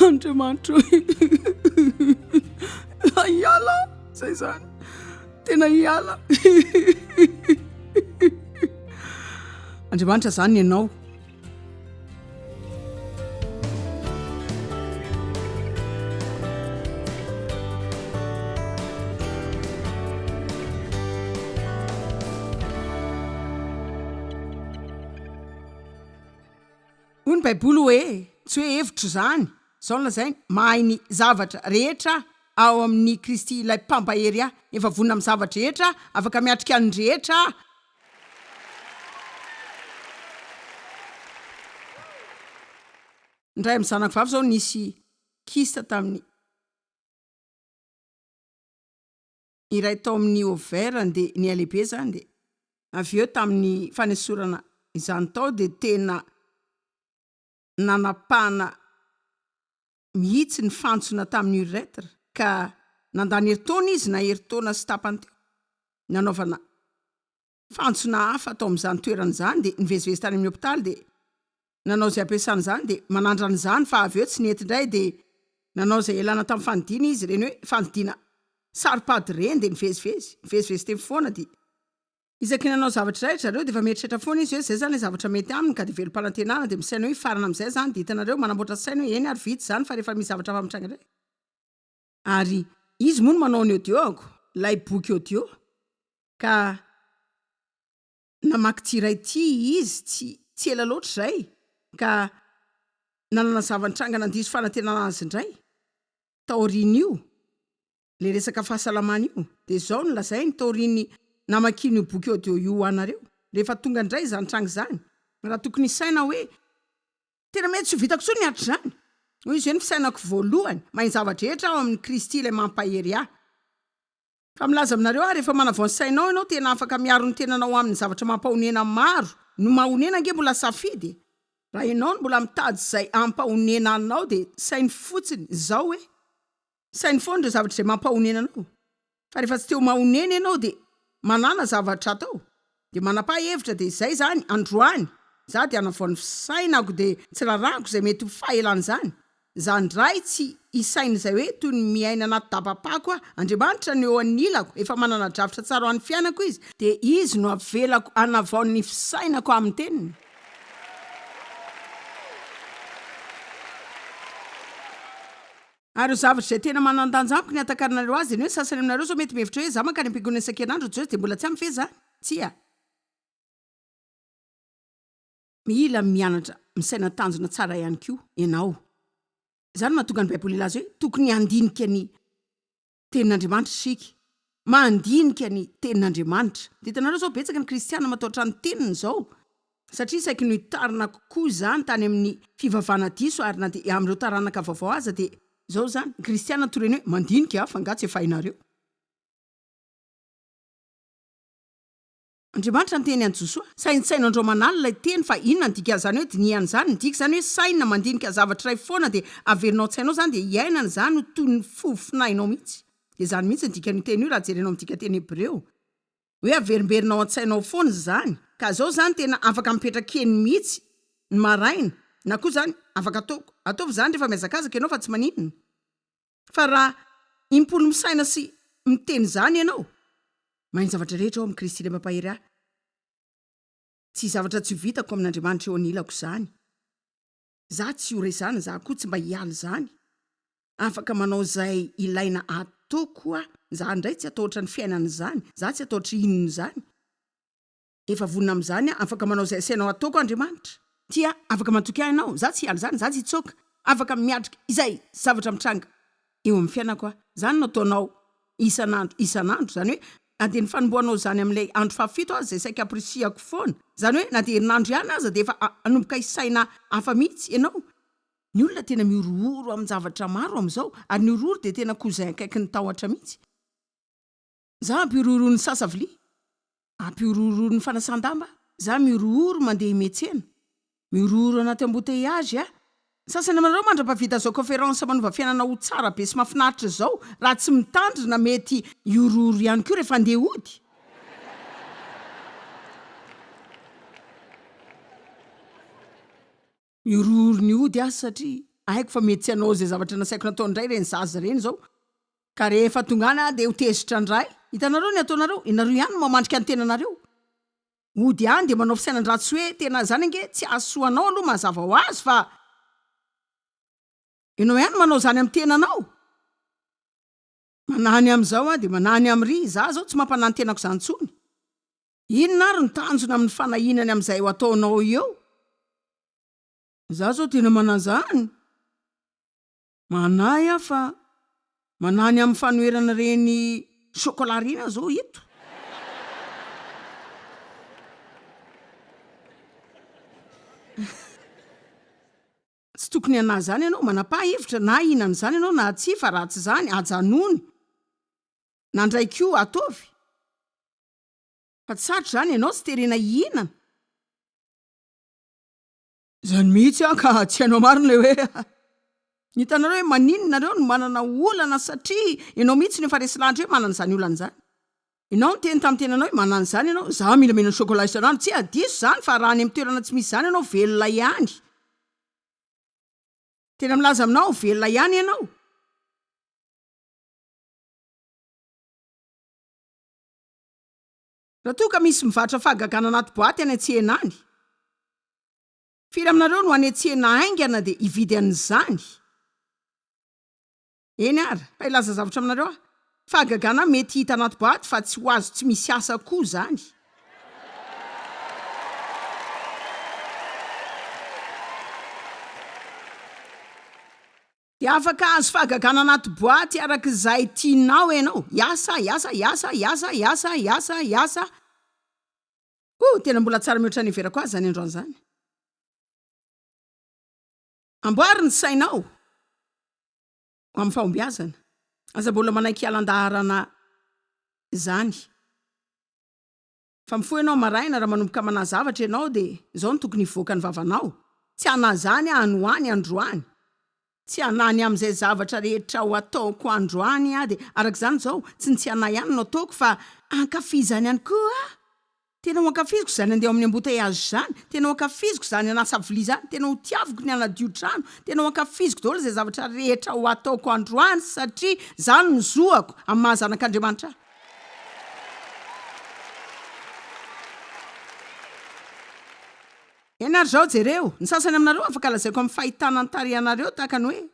Andriamanitro o! Hiala aho, zay zany, tena hiala. Andriamanitra zany ianao. Hoy ny Baiboly hoe, tsy hoe hevitro izany, izao no lazainy, mahay ny zavatra rehetra aho ao amin'i Kristy ilay Mpampahery ahy, efa vonona amin'ny zava-drehetra aho, afaka miatrika ny rehetra aho. Ny iray amin'ny zanako vavy izao nisy kyste tamin'ny iray tao amin'ny ovaire-ny dia nihalehibe izany dia avy eo tamin'ny fanesorana izany tao dia tena nanapahana mihitsy ny fantsona tamin'ny urètre ka nandany herintaona izy na herintaona sy tapany teo nanaovana fantsona hafa tao amin'izany toerana izany dia nivezivezy tany amin'ny hopitaly dia nanao izay ampiasana izany dia manandrana izany fa avy eo tsy nety indray dia nanao izay ialana tamin'ny fandidiana izy ireny hoe fandidiana saro-pady ireny dia nivezivezy nivezivezy teny foana dia isaky ny nanao zavatra iray ry zareo dia efa mieritreritra foana izy hoe izay izany ilay zavatra mety aminy ka dia velom-panantenana dia misaina hoe hifarana amin'izay izany dia hitanareo manamboatra saina hoe eny ary vita izany fa rehefa misy zavatra hafa mitranga indray ary izy moa no manao ny audio-ko ilay boky audio Ka namaky ity iray ity izy tsy tsy ela loatra izay ka nanana zava-nitranga nandiso fanantenana azy indray taorian'io, ilay resaka fahasalamana io. Dia izao no lazainy taorian'ny namakiany io boky audio io ho anareo, rehefa tonga indray izany tranga izany, raha tokony hisaina hoe tena mety tsy ho vitako intsony ny miaritra izany, hoy izy hoe ny fisainako voalohany, mahay ny zava-drehetra aho amin'i Kristy ilay mampahery ahy. Fa milaza aminareo aho, rehefa manavao ny sainao ianao, tena afaka miaro ny tenanao aminy zavatra mampahonena maro. Ny mahonena ange mbola safidy e! Raha ianao no mbola mitady izay hampahonena anao dia saino fotsiny izao hoe, saino foana ireo zavatra izay mampahonena anao. Fa rehefa tsy te ho mahonena ianao dia manàna zavatra atao. Dia manapaha hevitra dia izay izany, androany, za dia hanavao ny fisainako dia tsy rarahako izay mety ho fahelan'izany. Za ndray tsy hisaina izay hoe toy ny miaina anaty daba-pako aho. Andriamanitra no eo anilako, efa manana drafitra tsara ho an'ny fiainako Izy, dia Izy no avelako hanavao ny fisainako amin'ny Teniny. Ary io zavatra izay tena manan-danja amiko ny hatakaranareo azy dia ny hoe ny sasany aminareo izao mety mihevitra hoe za mankany am-piangonana isan-kerinandro ry Joyce dia mbola tsy ampy ve izany? Tsia. Mila mianatra misaina tanjona tsara ihany koa ianao. Izany no mahatonga ny Baiboly hilaza hoe tokony handinika ny Tenin'Andriamanitra isika. Mandinika ny Tenin'Andriamanitra. Dia hitanareo izao, betsaka ny Kristiana matahotra ny Teniny izao, satria saiky nohitarina kokoa izany tany amin'ny fivavahana diso, ary na dia amin'ireo taranaka vaovao aza dia izao izany, ny Kristiana toreny hoe mandinika fa angaha tsy efa hainareo? Andriamanitra niteny an'i Josoa, Saintsaino andro aman'alina ilay teny, fa inona ny dikan'izany hoe dinihana izany? Midika izany hoe saina, mandinika zavatra iray foana dia averinao an-tsainao izany dia iainana izany ho toy ny fofonainao mihitsy. Dia izany mihitsy ny dikan'io teny io raha jerenao amin'ny dikanteny hebreo. Hoe averimberina ao an-tsainao foana izany. Ka izao izany tena afaka mipetraka eny mihitsy ny maraina, na koa izany afaka ataoko. Ataovy izany rehefa mihazakazaka ianao fa tsy maninona. Fa raha impolo misaina sy miteny izany ianao, mahay ny zavatra rehetra ao amin'i Kristy ilay mampahery ahy. Tsy zavatra tsy ho vitako amin'Andriamanitra eo anilako izany. Za tsy ho re izany, za koa tsy mba hiala izany. Afaka manao izay ilaina ataoko aho. Za indray tsy hatahotra ny fiainana izany, za tsy hatahotra inona izany. Efa vonona amin'izany aho, afaka manao izay asainao ataoko Andriamanitra. Tia, afaka matoky ahy ianao, za tsy hiala izany, za tsy hitsoaka, afaka miatrika izay zavatra mitranga eo amin'ny fiainako aho. Izany no ataonao isan'andro isan'andro, izany hoe na dia ny fanombohanao izany amin'ilay andro fahafito aza izay saika ampirisihako foana, izany hoe na dia herinandro ihany aza dia efa hanomboka hisaina hafa mihitsy ianao. Ny olona tena mihorohoro amin-javatra maro amin'izao, ary ny horohoro dia tena cousin akaikin'ny tahotra mihitsy. Za ampihorohoroan'ny sasa vilia, ampihorohoroan'ny fanasan-damba, za mihorohoro mandeha miantsena, mihorohoro anaty embouteillage ah. Ny sasany aminareo mandra-pahavita izao conférence manova fiainana ho tsara be sy mahafinaritra izao, raha tsy mitandrina mety hihorohoro ihany koa rehefa handeha hody. Mihorohoro ny hody aho satria. Haiko fa mety tsy hanao izay zavatra nasaiko nataony indray ireny zaza ireny izao. Ka rehefa tonga any aho dia ho tezitra indray. Hitanareo ny ataonareo? Ianareo ihany no mamandrika ny tenanareo. Hody any dia manao fisainan-dratsy hoe tena izany ange tsy hahasoa anao aloha mazava ho azy fa ianao ihany no manao izany amin'ny tenanao. Manahy ny amin'izao aho dia manahy ny amin'ry, izaho izao tsy mampanahy ny tenako izany intsony. Inona ary no tanjona amin'ny fanahiana ny amin'izay ho ataonao eo? Izaho izao tena manahy izany. Manahy aho fa manahy ny amin'ny fanoherana ireny chocolat ireny aho izao eto. Tsy tokony hanahy izany ianao, manapaha hevitra na hihinana izany ianao na tsia fa raha tsy izany ajanony na ndray koa ataovy fa tsy sarotra izany, ianao tsy terena hihinana. Izany mihitsy an ka tsy hainao marina ilay hoe hitanareo hoe maninona nareo no manana olana satria ianao mihitsy no efa resy lahatra hoe manana izany olana izany. Ianao niteny tamin'ny tenanao hoe manana izany ianao, izaho mila mihinana chocolat isan'andro, tsia diso izany fa raha any amin'ny toerana tsy misy izany ianao velona ihany. Tena milaza aminao aho velona ihany ianao. Raha toa ka misy mivarotra fahagagana anaty boaty any an-tsena any, firy aminareo no any an-tsena haingana dia hividy an'izany? Eny ary, fa hilaza zavatra aminareo aho, fahagagana mety hita anaty boaty fa tsy ho azo tsy misy asa koa izany. Dia afaka hahazo fahagagana anaty boaty araka izay tianao ianao. Hiasa, hiasa, hiasa, hiasa, hiasa, hiasa, hiasa. Oh, tena mbola tsara mihoatra ny heverako azy izany androany izany. Amboary ny sainao. Ho amin'ny fahombiazana. Aza mbola manaiky hiala an-daharana izany. Fa mifoha ianao maraina, raha manomboka manahy zavatra ianao dia izao no tokony hivoaka ny vavanao, Tsy hanahy izany aho any ho any androany. Tsy hanahy ny amin'izay zavatra rehetra ho ataoko androany aho dia araka izany izao, tsy ny tsy hanahy ihany no ataoko fa hankafy izany ihany koa aho. Tena ho ankafiziko izany handeha ao amin'ny embouteillage izany, tena ho ankafiziko izany hanasa vilia izany, tena ho tiaviko ny hanadio trano, tena ho ankafiziko daholo izay zavatra rehetra ho ataoko androany satria izany no zoako amin'ny maha zanak'Andriamanitra ahy. Eny ary izao, jereo, ny sasany aminareo afaka lazaiko amin'ny fahitana ny tarehanareo tahaka ny hoe.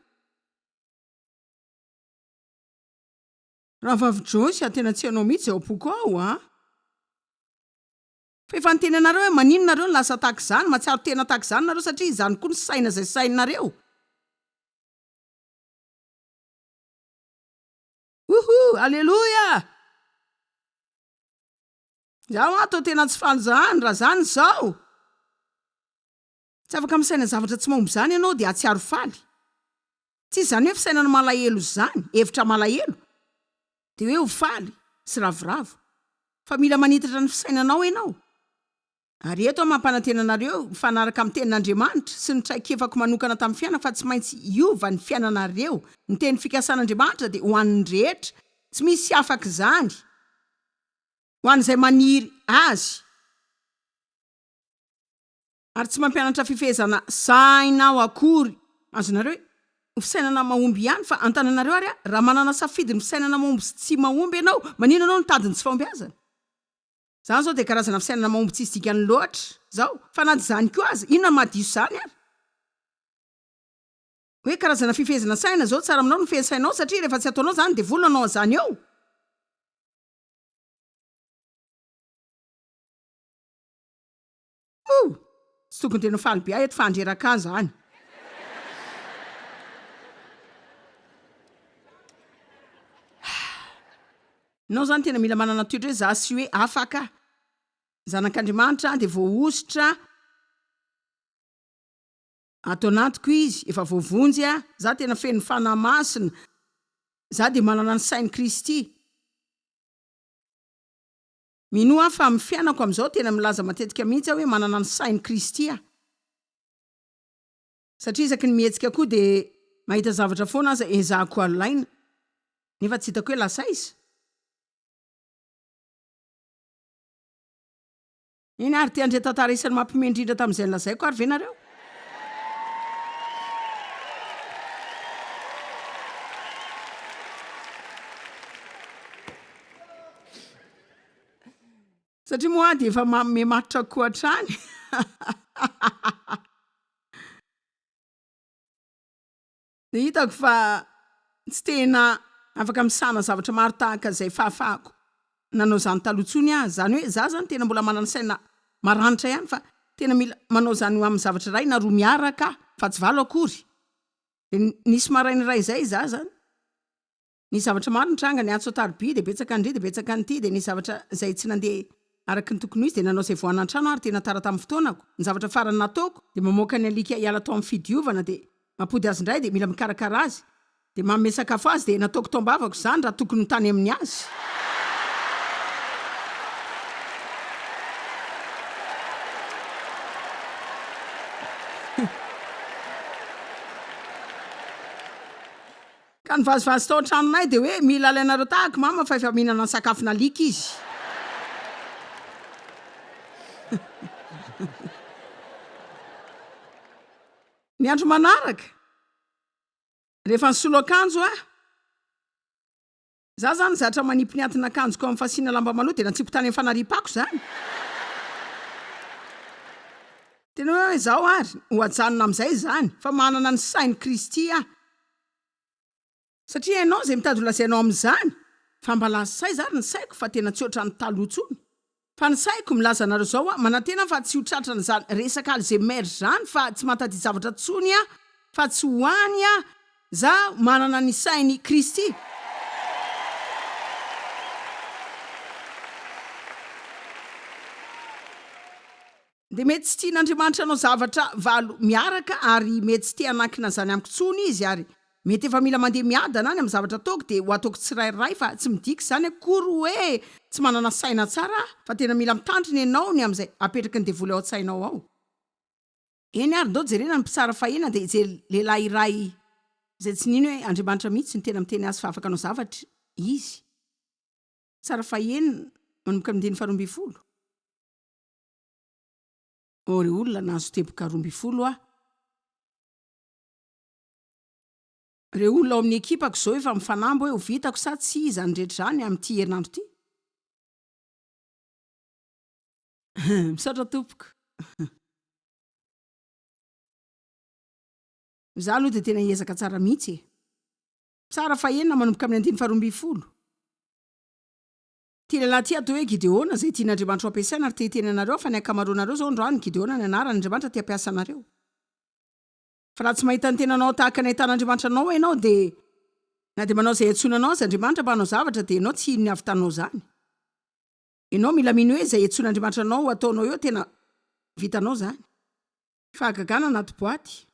Rahavavy Joyce a, tena tsy hainao mihitsy izay ao am-poko ao a! Fa efa niteny anareo hoe maninona nareo no lasa tahaka izany, mahatsiaro tena tahaka izany nareo satria izany koa ny saina izay saininareo. Woohoo! Aleloia! Izaho ato tena tsy faly izany raha izany izao. Tsy afaka misaina zavatra tsy mahomby izany ianao dia hahatsiaro faly. Tsy izany hoe fisainana malahelo izany, hevitra malahelo, dia hoe ho faly sy ravoravo. Fa mila manitatra ny fisainanao ianao. Ary eto aho mampanantena anareo mifanaraka amin'ny tenin'Andriamanitra sy ny traikefako manokana tamin'ny fiainako fa tsy maintsy hiova ny fiainanareo. Ny teny fikasan'Andriamanitra dia ho an'ny rehetra. Tsy misy afaka izany. Ho an'izay maniry azy. Ary tsy mampianatra fifehezana saina aho akory. Azonareo hoe, ny fisainana mahomby ihany, fa antananareo ary aho, raha manana safidy ny fisainana mahomby sy tsy mahomby ianao, maninona ianao nitady ny tsy fahombiazana? Izany izao dia karazana fisainana mahomby tsisy dikany loatra izao, fa na dia izany koa aza, inona no mahadiso izany ary? Hoe karazana fifehezana saina izao, tsara aminao ny mifehy ny sainao satria rehefa tsy ataonao izany, devoly no hanao an'izany eo. Ouh! Tsy tokony tena faly be aho eto fa handreraka ahy zany. Ianao zany tena mila manana toetra hoe za sy hoe afaka. Zanak'Andriamanitra aho dia voahosotra ato anatiko izy, efa voavonjy aho, za tena feno Fanahy Masina, za dia manana ny sain'i Kristy. Minoa aho fa amin'ny fiainako amin'izao tena milaza matetika mihitsy aho hoe manana ny sain'i Kristy aho. Satria isaky ny mihetsika koa dia mahita zavatra foana aza ezahako alaina nefa tsy hitako hoe lasa aiza. Eny ary, te handre tantara isan'ny mampiomehy indrindra tamin'izay nolazaiko ary ve nareo? Satria moa aho dia efa manome matotra kokoa hatrany. Dia hitako fa tsy tena afaka misahana zavatra maro tahaka izay fahafahako nanao izany taloha intsony aho. Izany hoe izaho izany tena mbola manana saina maranitra ihany fa tena mila manao izany ho amin'ny zavatra iray na roa miaraka aho fa tsy valo akory. Dia nisy maraina iray izay izaho izany, nisy zavatra maro nitranga, niantso an-tariby dia betsaka an-dry dia betsaka an'ity dia nisy zavatra izay tsy nandeha araka ny tokony ho izy dia nanao izay voahana an-trano aho ary tena tara tamin'ny fotoanako. Ny zavatra farany nataoko dia mamoaka ny alika hiala tao amin'ny fidiovana dia mampody azy indray dia mila mikarakara azy dia manome sakafo azy dia nataoko tao am-bavako izany raha tokony ho tany amin'ny azy. Ka nivazivazy tao an-tranonay dia hoe mila alainareo tahaka mama fa efa mihinana ny sakafon'alika izy. Ny andro manaraka, rehefa nisolo akanjo aho, za zany zatra manipy ny atin'akanjoko amin'ny fasiana lamba maloto dia natsipiko tany amin'ny fanariam-pako izany. Tena hoe izaho ary ho ajanona amin'izay izany fa manana ny sain'i Kristy aho. Satria ianao izay mitady ho lazainao amin'izany fa mba lasa aiza ary ny saiko fa tena tsy ohatran'ny taloha intsony. Fa ny saiko milaza anareo izao aho, manantena aho fa tsy ho tratran'izany resaka Alzheimer izany fa tsy mahatadidy zavatra intsony aho fa tsy ho any aho, zaho manana ny sain'i Kristy. Dia mety tsy tian'Andriamanitra hanao zavatra valo miaraka ary mety tsy te hanankina an'izany amiko intsony izy ary mety efa mila mandeha miadana any amin'ny zavatra ataoko dia ho ataoko tsirairay fa tsy midika izany akory hoe tsy manana saina tsara aho fa tena mila mitandrina ianao ny amin'izay apetraky ny devoly ao an-tsainao ao. Eny ary ndao jerena ny mpitsara fahiny dia hijery lehilahy iray izay tsy nino hoe Andriamanitra mihitsy no tena miteny azy fa afaka hanao zavatra izy. Mpitsara fahenina manomboka amin'ny andininy faharoa ambinifolo. Oh ry olona, nahazo teboka 12 aho. Ireo olona ao amin'ny ekipako izao efa mifanamby hoe ho vitako sa tsia izany rehetra izany amin'ity herinandro ity. Misaotra tompoko. Izaho aloha dia tena hiezaka tsara mihitsy e. Tsara fahenina manomboka amin'ny andininy faharoa ambinifolo. Ity lehilahy ity atao hoe Gideona, izay tian'Andriamanitra ho ampiasaina, ary te hiteny anareo aho fa ny ankamaroanareo izao androany, Gideona ny anarany, Andriamanitra te hampiasa anareo. Fa raha tsy mahita ny tenanao tahaka ny ahitan'Andriamanitra anao ianao, dia na dia manao izay iantsoana anao aza Andriamanitra mba hanao zavatra, dia ianao tsy hino ny havitanao izany. Ianao mila mino hoe izay iantsoan'Andriamanitra anao ho ataonao eo tena vitanao izany. Fahagagana anaty boaty.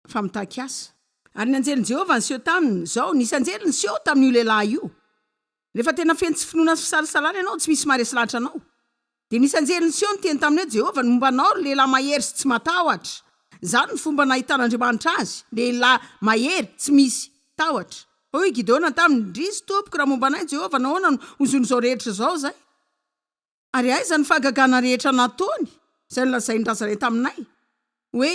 Fa mitaky asa. Ary ny anjelin'i Jehovah niseho taminy. Izao, nisy anjely niseho tamin'io lehilahy io. Rehefa tena feno tsy finoana sy fisalasalana ianao, tsy misy maharesy lahatra anao. Dia nisy anjely niseho niteny taminy hoe, Jehovah no momba anao, ry lehilahy mahery sy tsy matahotra. Izany no fomba nahitan'Andriamanitra azy, lehilahy mahery, tsy misy tahotra. Fa hoy i Gideona taminy, Indrisy, tompoko, raha momba anay Jehovah, nahoana no hozon'izao rehetra izao izay? Ary aiza ny fahagagana rehetra nataony, izay nolazain'ny razanay taminay, hoe,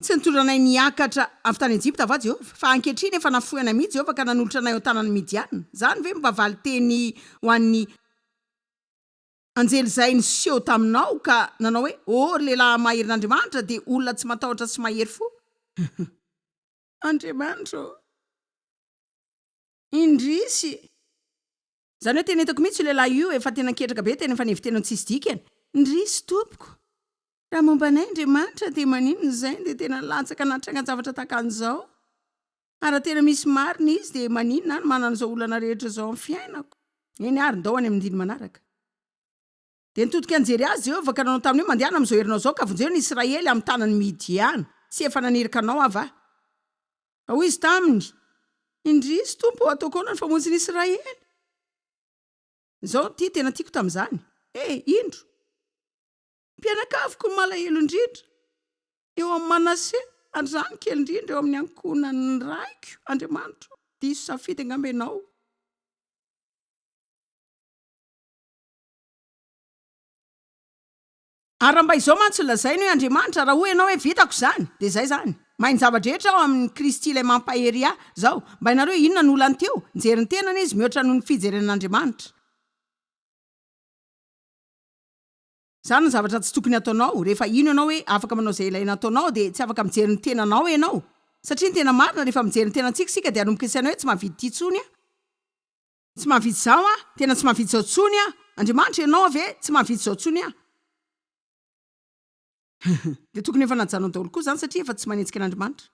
Tsy nitondra anay niakatra avy tany Ejipta va Jehovah? Fa ankehitriny efa nafoy anay mihitsy Jehovah ka nanolotra anay eo an-tanan'ny Midiana. Izany ve mba valin-teny ho an'ny anjely izay niseho taminao ka nanao hoe, Ô, ry lehilahy maherin'Andriamanitra, dia olona tsy matahotra sy mahery fo? Andriamanitra ô! Indrisy! Zany hoe tena hitako mihitsy io lehilahy io efa tena ketraka be tena efa nihevitena ho tsisy dikany. Ndrisy tompoko! Raha momba anay Andriamanitra dia maninona izay dia tena latsaka anaty trangan-javatra tahaka an'izao? Ary raha tena misy marina izy dia maninona aho no manana izao olana rehetra izao amin'ny fiainako? Eny ary, ndao any amin'ny andininy manaraka. Dia nitodika nijery azy Jehovah ka nanao taminy hoe, Mandehana amin'izao herinao izao ka vonjeo ny Israely amin'ny tanan'ny Midiana. Tsy efa naniraka anao aho va? Fa hoy izy taminy, Indrisy, Tompo ô, ataoko ahoana ny famonjy ny Israely? Izao ity tena tiako tamin'izany, He, indro, mpianakaviko no malahelo indrindra eo amin'i Manase, ary izaho no kely indrindra eo amin'ny ankohonan'ny raiko, Andriamanitro, diso safidy angamba ianao. Ary raha mba izao mantsy no lazainy hoe, Andriamanitra, raha hoy Ianao hoe, Vitako izany, dia izay izany. Mahay ny zava-drehetra aho amin'i Kristy ilay mampahery ahy. Izao, mba ianareo, inona no olany teo? Nijery ny tenany izy mihoatra noho ny fijerena an'Andriamanitra. Izany ny zavatra tsy tokony hataonao, rehefa hino ianao hoe afaka manao izay ilaina ataonao dia tsy afaka mijery ny tenanao ianao. Satria ny tena marina rehefa mijery ny tenantsika isika dia hanomboka hisaina hoe tsy mahavidy ity intsony aho. Tsy mahavidy izao aho, tena tsy mahavidy izao intsony aho. Andriamanitra ianao ve tsy mahavidy izao intsony aho. Dia tokony efa najanona daholo koa izany satria efa tsy manenjika an'Andriamanitra.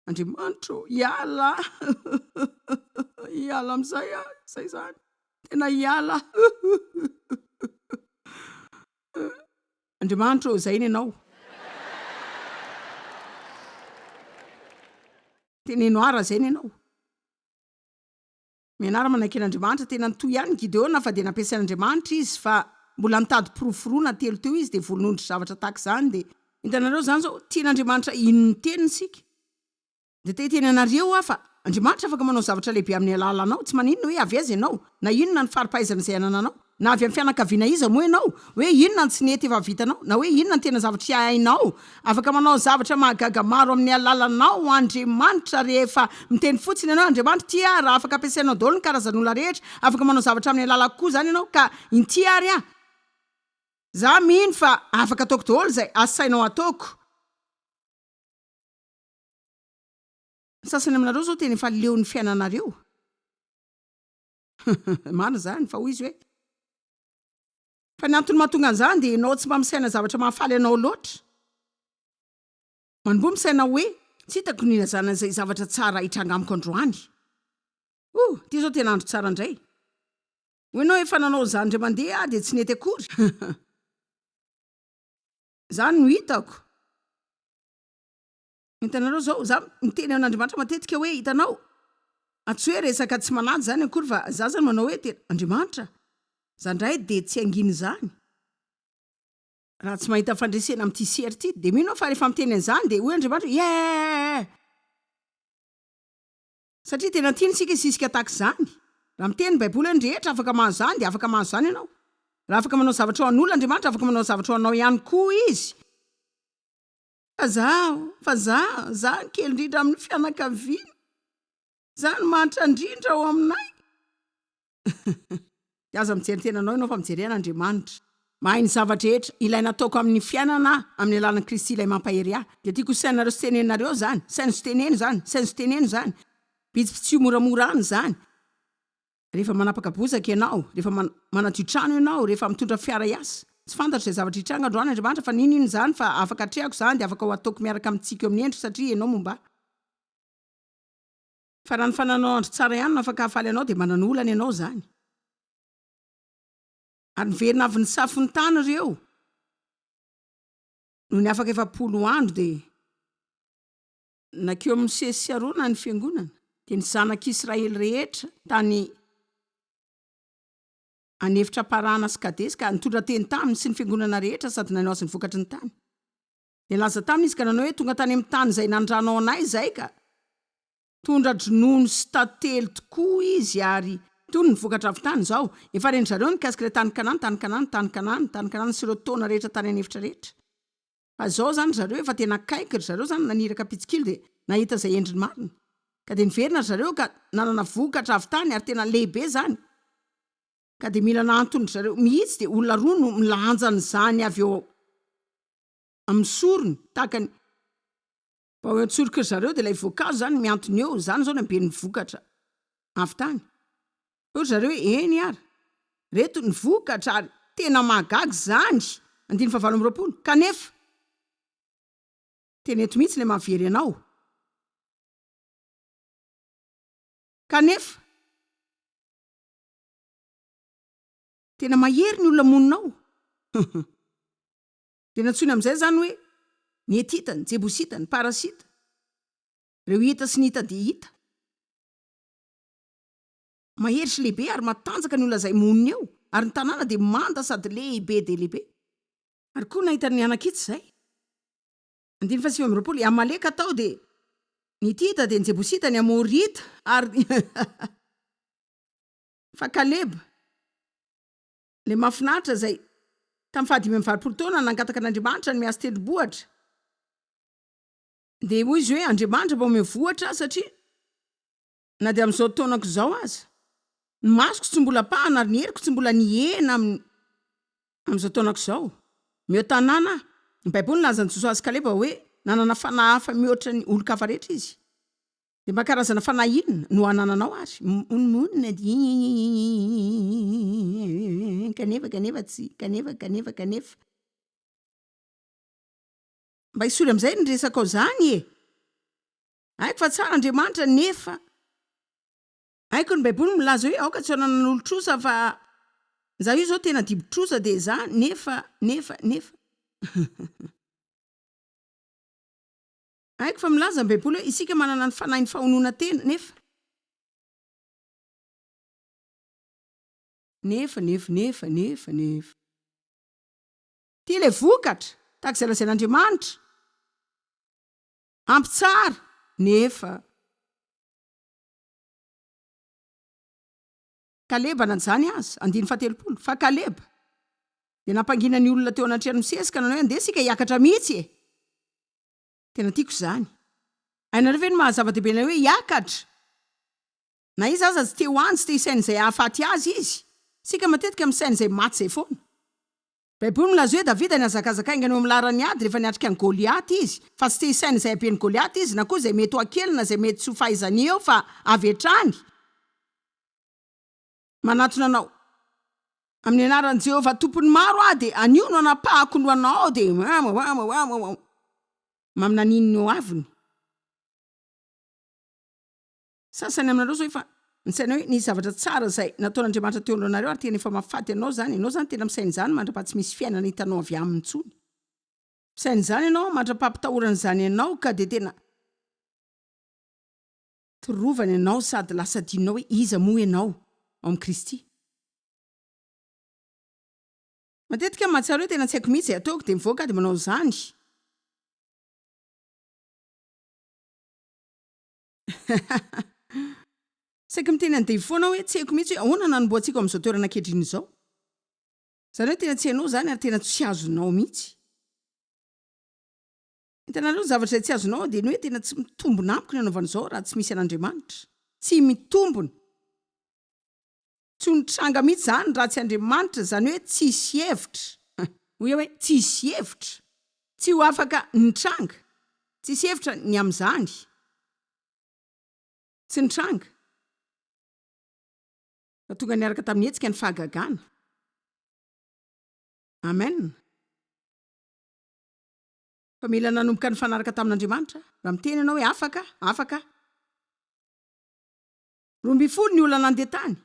Andriamanitra ô, hiala hiala amin'izay aho, izay izany, tena hiala Andriamanitra ô, izay ny Anao. Teneno ahy raha izay ny Anao. Mianara manaiky an'Andriamanitra. Tena nitohy ihany Gideona fa dia nampiasain'Andriamanitra izy fa mbola nitady porofo roa na telo teo izy dia volon'ondry zavatra tahaka izany dia hitanareo izany izao tian'Andriamanitra hino ny teniny isika dia te hiteny anareo aho fa Andriamanitra afaka manao zavatra lehibe amin'ny alalanao tsy maninona hoe avy aiza ianao na inona ny fari-pahaizana izay anananao Na avy amin'ny fianakaviana iza moa ianao? Hoe inona ny tsy nety efa vitanao? Na hoe inona ny tena zavatra hainao? Afaka manao zavatra mahagaga maro amin'ny alalanao Andriamanitra rehefa miteny fotsiny ianao hoe Andriamanitra ity aho raha afaka ampiasainao daholo ny karazan'olona rehetra afaka manao zavatra amin'ny alalako koa izany ianao ka inty ary aho za mino fa afaka ataoko daholo izay asainao ataoko. Ny sasany aminareo izao tena efa leo ny fiainanareo. Marina izany, fa hoy izy hoe, Fa ny antony mahatonga an'izany dia ianao tsy mba misaina zavatra mahafaly anao loatra. Manomboha misaina hoe, Tsy hitako ny ilazana izay zavatra tsara hitranga amiko androany. Oh, ity izao tena andro tsara indray. Hoy ianao, Efa nanao an'izany indray mandeha aho dia tsy nety akory. Izany no hitako. Hitanareo izao, za miteny amin'Andriamanitra matetika hoe, hitanao, tsy hoe resaka tsy manaja izany akory fa za zany manao hoe tena, Andriamanitra, za ndray dia tsy hangina izany raha tsy mahita fandresena amin'ity sery ity, dia mino aho fa rehefa miteny an'izany dia hoy Andriamanitra hoe, yeah! Satria tena tiany isika hisisika tahaka izany. Raha miteny ny Baiboly hoe ny rehetra afaka mahazo izany dia afaka mahazo izany ianao. Raha afaka manao zavatra ho an'olona Andriamanitra, afaka manao zavatra ho anao ihany koa Izy. Fa zaho, fa za, za no kely indrindra amin'ny fianakaviana. Za no mahantra indrindra ao aminay. Dia aza mijery ny tenanao ianao fa mijere an'Andriamanitra. Mahay ny zava-drehetra ilaina ataoko amin'ny fiainana aho, amin'ny alalan'i Kristy ilay mampahery ahy. Dia tiako ho sainareo sy teneninareo izany. Saino sy teneno izany. Saino sy teneno izany. Bitsibitsio moramora any izany. Rehefa manapaka bozaka ianao, rehefa manadio trano ianao, rehefa mitondra fiara hiasa. Tsy fantatro izay zavatra hitranga androany Andriamanitra fa n'inon'inona izany fa afaka atrehako izany dia afaka ho ataoko miaraka amin'ny tsiky eo amin'ny endriko satria Ianao momba ahy. Fa raha ny fananao andro tsara ihany no afaka hahafaly anao dia manana olana ianao izany. Ary niverina avy nisafo ny tany ireo. Nony afaka 40 andro dia. Nankeo amin'i Mosesy sy Arona ny fiangonana, dia ny zanak'Israely rehetra tany an'efitra Parana sy Kadesy, ka nitondra teny taminy sy ny fiangonana rehetra sady nanao azy ny vokatry ny tany. Dia nilaza taminy izy ka nanao hoe, Tonga tany amin'ny tany izay nandranao anay izahay, ka tondra-dronono sy tantely tokoa izy, ary tony ny vokatra avy tany. Izao, efa ren-dry zareo ny mikasika ilay tany Kanana, tany Kanana, tany Kanana, tany Kanana sy ireo taona rehetra tany an'efitra rehetra. Fa zao zany ry zareo efa tena akaiky ry zareo zany naniraka mpitsikilo dia nahita izay endriny marina. Ka dia niverina ry zareo ka nanana vokatra avy tany ary tena lehibe zany. Ka dia mila nahantony ry zareo mihitsy dia olona roa no milanja an'izany avy eo amin'ny sorony tahaka ny Vao eo an-tsoroky ry zareo dia ilay voankazo izany mihantona eo, izany izao ny haben'ny vokatra avy tany. Hoy ry zareo hoe, Eny ary, reto ny vokatra ary tena mahagaga izany! Andininy fahavalo amby 20, Kanefa, tena eto mihitsy ilay mahavery anao. Kanefa, tena mahery ny olona monina ao. Dia nantsoiny amin'izay izany hoe ny Hetita, ny Jebosita, ny Parasita, ireo hita sy ny hita dia hita. Mahery sy lehibe ary matanjaka ny olona izay monina eo, ary ny tanàna dia manda sady lehibe dia lehibe. Ary koa nahita ny Anakita izay. Andininy faha 29, I Amaleka tao dia ny Hitita, dia ny Jebosita, ny Amorita, ary fa Kaleba. Ilay mahafinaritra izay tamin'ny faha 85 taona nangataka an'Andriamanitra ny mihazo tendrombohitra dia hoy izy hoe Andriamanitra mba omeo vohitra aho satria na dia amin'izao taonako izao aza ny masoko tsy mbola pahana ary ny heriko tsy mbola nihena amin'ny. Amin'izao taonako izao, mihoa-tanàna aho. Ny Baiboly nilaza an'i Josoa sy Kaleba hoe nanana fanahy hafa mihoatra ny olon-kafa rehetra izy. Dia mba karazana fanahy inona no anananao ary? Mimonomonona dia kanefa, kanefa tsy, kanefa, kanefa, kanefa. Mba esory amin'izay ny resakao izany e! Haiko fa tsara Andriamanitra nefa. Haiko ny baiboly milaza hoe aoka tsy hanana olon-trosa fa za io zao tena dibo-trosa dia za nefa nefa nefa Haiko fa milaza ny baiboly hoe isika manana ny fanahin'ny fahononan-tena nefa nefa nefa nefa nefa nefa Ity ilay vokatra tahaka izay lazain'Andriamanitra ampy tsara nefa Kaleba na izany aza, andininy fahatelopolo, fa Kaleba dia nampangina ny olona teo anatrehan'i Mosesy ka nanao hoe, Andeha isika hiakatra mihitsy e! Tena tiako izany. Hainareo ve ny maha zava-dehibe ilay hoe hiakatra? Na iza aza tsy te ho any, tsy te hisaina izay hahafaty azy izy. Isika matetika misaina izay maty izay foana. Baiboly milaza hoe Davida nihazakazaka haingana eo amin'ny laharan'ny ady rehefa niatrika an'i Goliata izy, fa tsy te hisaina izay haben'i Goliata izy, na koa izay mety ho hakeliny na izay mety tsy ho fahaizany eo fa avy hatrany manatona anao amin'ny anaran'i Jehovah Tompon'ny maro aho dia anio no hanapahako ny lohanao dia maminaniany ny hoaviny. Sasany aminareo izao efa nisaina hoe nisy zavatra tsara izay nataon'Andriamanitra teo anoloanareo ary tena efa mahafaty anao izany. Ianao izany tena misaina izany mandrapaha tsy misy fiainana hitanao avy aminy intsony. Misaina izany ianao mandrapaha-pitahorana izany ianao ka dia tena torovana ianao sady lasa adinonao hoe iza moa ianao ao amin'i Kristy. Matetika aho mahatsiaro hoe tena tsy haiko mihitsy izay ataoko dia mivoaka aho dia manao an'izany. Saiky miteny an'i Dave foana aho hoe tsy haiko mihitsy hoe ahoana no nanombohantsika ao amin'izao toerana ankehitriny izao. Izany hoe tena tsy hainao izany ary tena tsy azonao mihitsy. Hitanareo, ny zavatra izay tsy azonao dia ny hoe tena tsy mitombina amiko ny hanaovana izao raha tsy misy an'Andriamanitra. Tsy mitombina. Tsy ho nitranga mihitsy izany raha tsy Andriamanitra, izany hoe tsisy hevitra. Hoy aho hoe, Tsisy hevitra. Tsy ho afaka nitranga. Tsisy hevitra ny amin'izany. Tsy nitranga. Fa tonga niaraka tamin'ny hetsika ny fahagagana. Amen. Fa mila nanomboka nifanaraka tamin'Andriamanitra. Raha miteny ianao hoe afaka, afaka. 12 ny olona nandeha tany.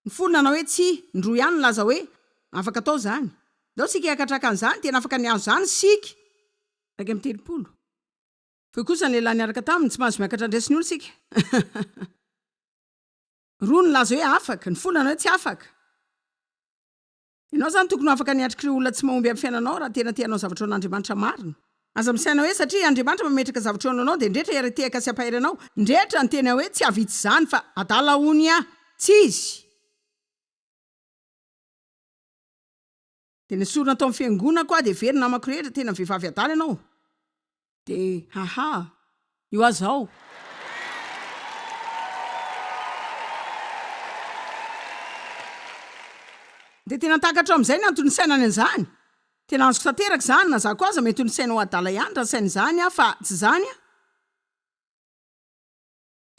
Ny folo nanao hoe tsia, ny roa ihany nilaza hoe afaka atao izany. Ndao isika hiakatra haka an'izany, tena afaka ny hahazo izany isika. 31. Hoy kosa ny lehilahy niaraka taminy, tsy mahazo miakatra handresy ny olona isika. Roa nilaza hoe afaka, ny folo nanao hoe tsy afaka. Ianao izany tokony ho afaka ny hiatrika ireo olona tsy mahomby amin'ny fiainanao raha tena te hanao zavatra ho an'Andriamanitra marina. Aza misaina hoe satria Andriamanitra mametraka zavatra eo anoloanao dia ndretra hiara-hitehaka sy hampahery anao. Ndretra ny tena hoe tsy hahavita izany fa adala hono aho. Tsy izy. Dia nesorina tao amin'ny fiangonako aho dia very ny namako rehetra, tena vehivavy adala ianao. Dia haha, io aho zao. Dia tena takatro amin'izay ny antony nisainany an'izany. Tena azoko tanteraka izany, na za koa aza mety ho nisaina ho adala ihany raha nisaina izany aho fa tsy izany aho.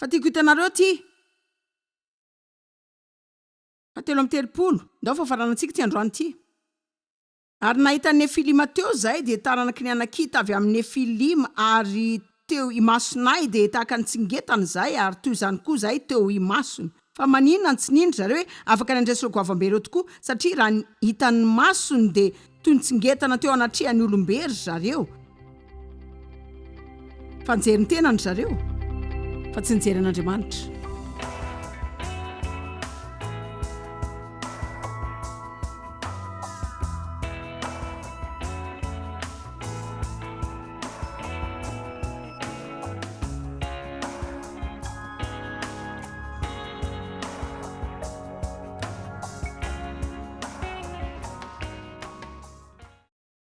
Fa tiako hitanareo ity. Faha 33, ndao fa faranantsika ity androany ity. Ary nahita ny Nefilima teo izahay, dia taranaky ny Anakita avy amin'ny Nefilima, ary teo imasonay dia tahaka ny tsingetana izahay, ary toy izany koa izahay teo imasony. Fa maninona no tsy nino ry zareo hoe afaka ny handresy ireo goavambe ireo tokoa, satria raha ny hitan'ny masony dia toy ny tsingetana teo anatrehan'ny olom-be ry zareo. Fa nijery ny tenany ry zareo, fa tsy nijery an'Andriamanitra.